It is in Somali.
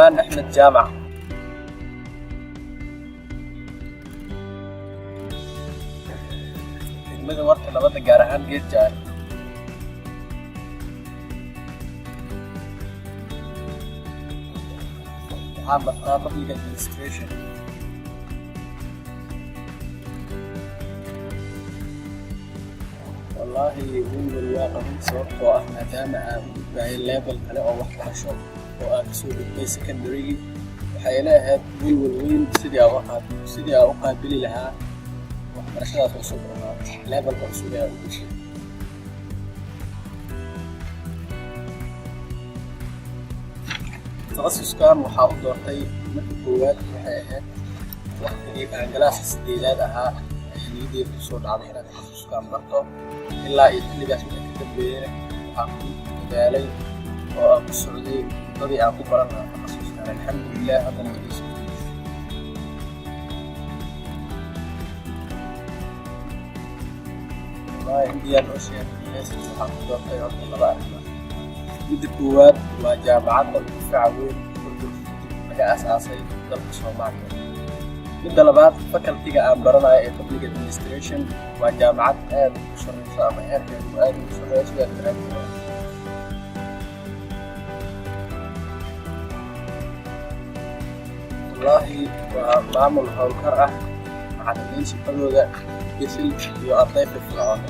Cabdiraxmaan Axmed Jaamac. Degmada Warta Nabadda, gaar ahaan Geed Jaar. Waxaan bartaa public administration. Wallaahi welwel waa qabay, sababtoo ah maadaama aan u gudbaayay level kale oo waxbarasho oo aan kasoo gudbay secondarygii, waxay ila ahayd welwel weyn sidii aan u qaabili lahaa waxbarashadaas cusub ama levelka cusub ee aan u gashay. Takhasuskan waxaa u doortay, marka koowaad waxay ahayd waqtigii aan galaaska sideedaad ahaa ay niyadeyda kusoo dhacday inaan takhasuskan barto. Ilaa iyo xilligaas wixii ka dambeeyena waxaan ku dadaalay oo aan ku socday waddadii aan ku baran lahaa takhasuskan. Alxamdulilah, haddana way ii suurtagashay. Wallahi Indian Ocean University waxaan ku doortay horta laba arrimood. Midda koowaad waa jaamacadda ugu faca weyn burburka kadib laga aasaasay dalka Soomaaliya. Midda labaad, facultyga aan baranayo ee public administration waa jaamacad aad ugu sarreyso ama heerkeedu aad ugu sarreeyo, sidaas daraaddeed. Wallaahi waa maamul howlkar ah, macallimiin shaqadooda bisil iyo arday firfircoon.